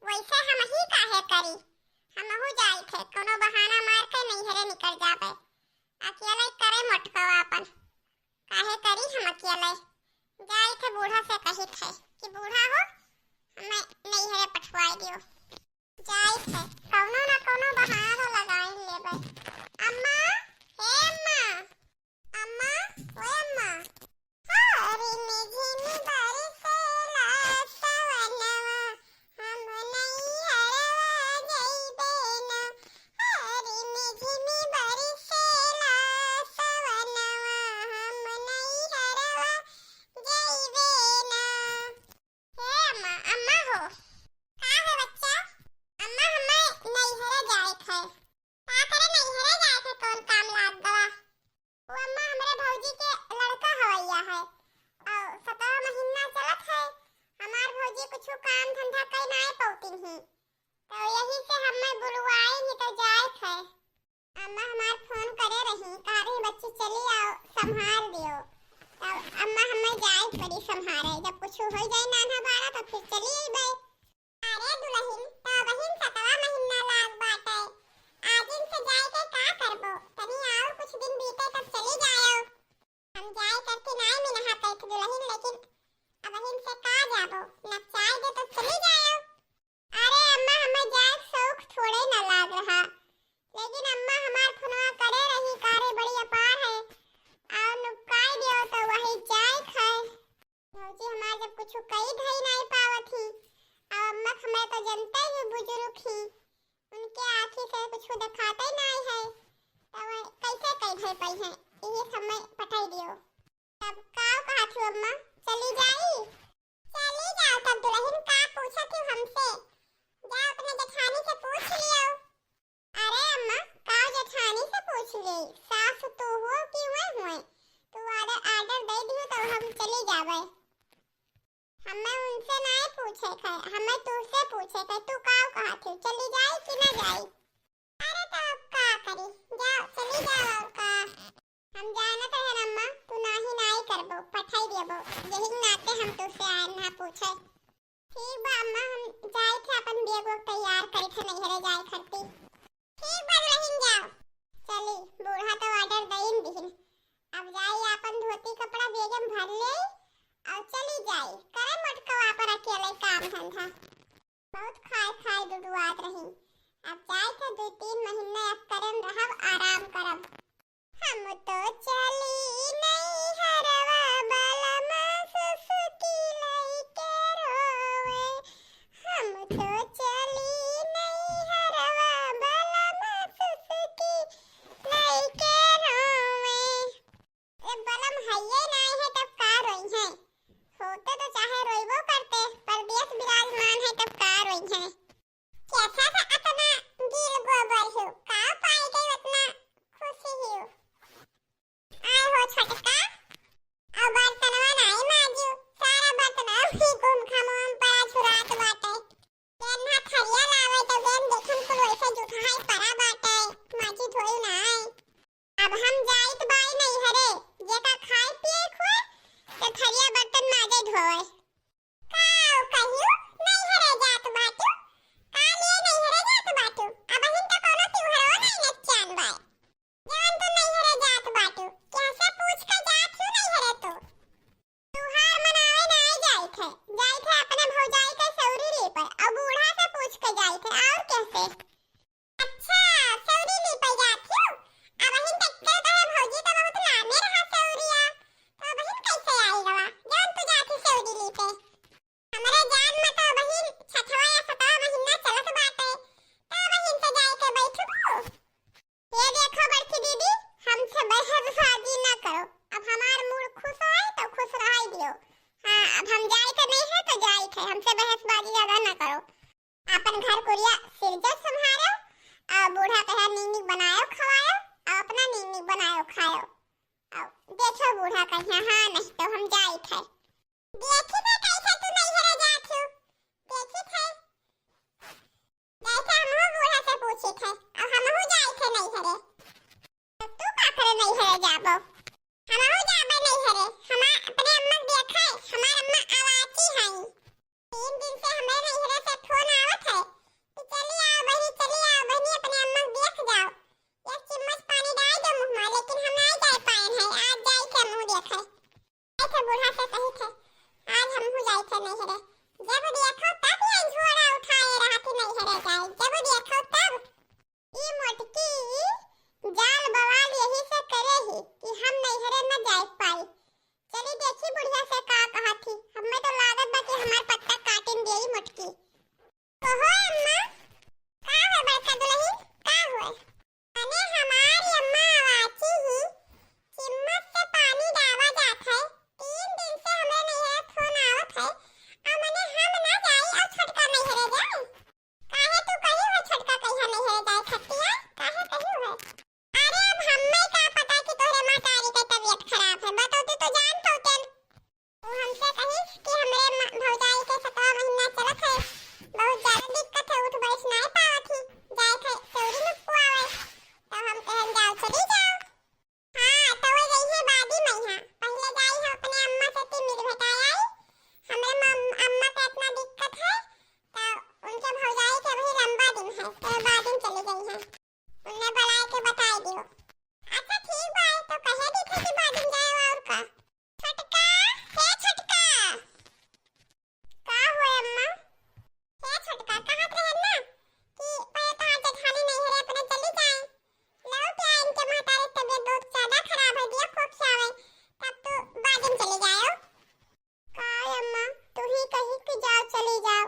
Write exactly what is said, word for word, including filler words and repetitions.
वैसे हमही काहे करी, हमहू जाइत है, कोनो बहाना मार के नैहरे निकल जाबे। अकेले करे मोटकवा आपन, काहे करी हम अकेले। जाइत है बूढ़ा से कहित है कि बूढ़ा हो, हमें नैहरे पठवाए दियो। जाइत है, कौनो ना कौनो बहाना तो लगाई लेबे। अम्मा, हे अम्मा, अम्मा, ओए अम्मा। हरिन झिन बरसेला सवनवा, हम नैहरवा जइबे ना। हरिन झिन बरसेला सवनवा, हम नैहरवा जइबे ना। हे अम्मा, अम्मा हो। का है बच्चा? अम्मा, हमें नैहरे जाए थे। का करे नैहरे जाए थे, कौन काम लाग गवा? वो अम्मा, हमरे भौजी के लड़का हवैया है, और सतवा महीना चलत है, हमार भौजी कुछ काम धंधा कई नाय पौती ही, तो यही से हमें बुलवाए ही तो जाए थे। अम्मा हमार फोन करे रही, कहा रही, "बच्ची चली आओ, संभाल दियो।" तब अम्मा हमें जाए पड़ी संभाले, जब कुछ हो जाए नाना बारा तो फिर चली अइबे। अरे दुलहिन, तो बहिन सतवा महीना लाग बाटे, आजिन से जाए के का करबो? तनी और कुछ दिन बीते तब चली जायो। हम जाए करती नाय मिनहा कैथ दुलहिन, लेकिन अबहिन से का जाबो, नचाए दे तो चली जायो। अरे अम्मा, हमें जाए के शौक थोड़े न लाग रहा, लेकिन अम्मा हमार फोनवा करे रही, कारे बड़ी अपार है, और नुकाई दियो तो वही जाए खाए। भौजी हमार जब कुछ कई धई नाय पावत ही, और अम्मा हमें तो जनते ही बुजुर्ग ही, उनके आँखी से कुछ दिखाते नाय है, तो वह कैसे कई धई पाई है, यही समय पठाई दियो। तब का कहत हो अम्मा, चली जाई? चली जाओ तब दुलहिन, का पूछत हो हमसे? जाओ अपने जेठानी से पूछ लियो। अरे अम्मा, का जेठानी से पूछ ले? सास तू हो कि वह हुए? तू ऑर्डर, ऑर्डर दे दियो तो हम चली जावे। हमें उनसे नाय पूछे के, हमें तू से पूछे के। तू का कहत हो, चली जाई कि ना जाई? अरे तो अब का करी, जाओ चली जाओ और का। हम जानत रहन अम्मा, तू नाही नाही करबो, पठाई देबो, यही नाते हम तुझसे आए ना पूछे। ठीक बा अम्मा, हम जाए थे अपन बैग वैग तैयार करे थे नैहरे जाए खरती। ठीक बा दुलहिन जाओ। चली, बूढ़ा तो ऑर्डर दइन दिहिन, अब जाई अपन धोती कपड़ा बैग में भर ले और चली जाई, करे मोटकवा पर अकेले काम धंधा। बहुत खाए खाए दुदुआत रही। अब जाए थे दुई तीन महीने अब करन रहब, आराम करब। हम तो चली नैहरवा बलमा सुसुकी लइके रोवे। हम तो चली नैहरवा बलमा सुसुकी लइके रोवे। ए बलम हइये नाय है तब का रोई है? होते तो चाहे रोइबो करते, परदेस विराजमान है तब का रोई है? कैसा था अतना गील गोबर हो, का पाए गए उतना खुशी हो? आए हो छोटका, अब बर्तनवा नाय माजू, सारा बर्तनवा भी घूम घाम परा झुरात बाटे। गेन ना थरिया लावे तो गेन देखन कुल वैसे जुठाई परा बाटे, माजी धोई नाय। अब हम जाइत बाई नैहरे, जेका खाए पिए के होए, तो थरिया बर्तन माजे धोए। का कहियो, नैहरे जात बाटू? का लिए नैहरे जात बाटू? अबहिन तो कोनो त्योहारो नहीं नचान बाय। जवन तू नैहरे जात बाटू, कैसे पूछ के जात हूँ नैहरे तू? त्योहार मनावे नाय जाइत है, जाइत है अपने भौजाई के सौरी लीपे, और बूढ़ा से पूछ के जाइत है, और कैसे? अच्छा, सौरी लीपे जात हूँ? अबहिन तक के कहे भौजी तो बहुत नामे रहा सौरिया, तो अबहिन कैसे आई गवा, जौन तू जात ही सौरी लीपे? हमरे जान में तो अबहिन छठवा या सतवा महीना चलत बाटे, तो अबहिन से जाए के बैठबू? ये देखो बड़की दीदी, हमसे बहसबाजी ना करो। अब हमार मूड खुश है तो खुश रहाई दियो। हाँ, अब हम जाए के नहीं है तो जाए के, हमसे बहसबाजी ज्यादा ना करो। अपन घर कुरिया सिरजो संभारो, और बूढ़ा कहे नीक नीक बनायो खवायो, और अपना नीक नीक बनायो खायो। और देखो बूढ़ा कहे हाँ नहीं तो हम जाए के। देखी थे कैसे तू नैहरे जात हूँ, देखी थे। जैसे हमहू बूढ़ा से पूछी थे, और हमहू जाई थे नैहरे। तो तू का करे नैहरे जाबो? हमहू जाबे नैहरे। हमार अपने अम्मा के देखा है, हमार अम्मा आवाची हैं। तीन दिन से हमरे नैहरे से फोन आवत है, ते जाए। काहे तू कही हो छोटका कहिया नैहरे जाए खतिया? काहे कही हो? अरे अब हम्मे का पता कि तोहरे महतारी के तबीयत खराब है, बतौती तो जान पौतेन। वो हमसे कही कि हमरे म-, भौजाई के सतवा महीना चलत है, बहुत ज्यादा दिक्कत है, उठ बैठ नाय पावत ही, जाए थे चौरी में पुआवे, तो हम कहन जाओ चली जाओ। हाँ, तो वो जइहे बादी मइहा। पहिले जाई हम अपने अम्मा से ती मिल भेटाई आई। हमरे मम-, अम्मा के इतना दिक्कत है, तो उनके भौजाई के अभी लंबा दिन है, तो बादिन चली गई हैं। उन्हें बुलाए के बताई दियो। अच्छा ठीक बा, तो कहे दी थे कि बादिन जाए और का। छोटका, हे छोटका। का हुआ अम्मा? हे छोटका, कहत रहे ना कि पहले तो आज जेठानी नैहरे अपने चली जाए, लौट आए, इनके महतारी तबीयत बहुत ज्यादा खराब है, दिया खोप से आवे, तब तू बादिन चली जाओ। का अम्मा, तू ही कही कि जाओ चली जाओ,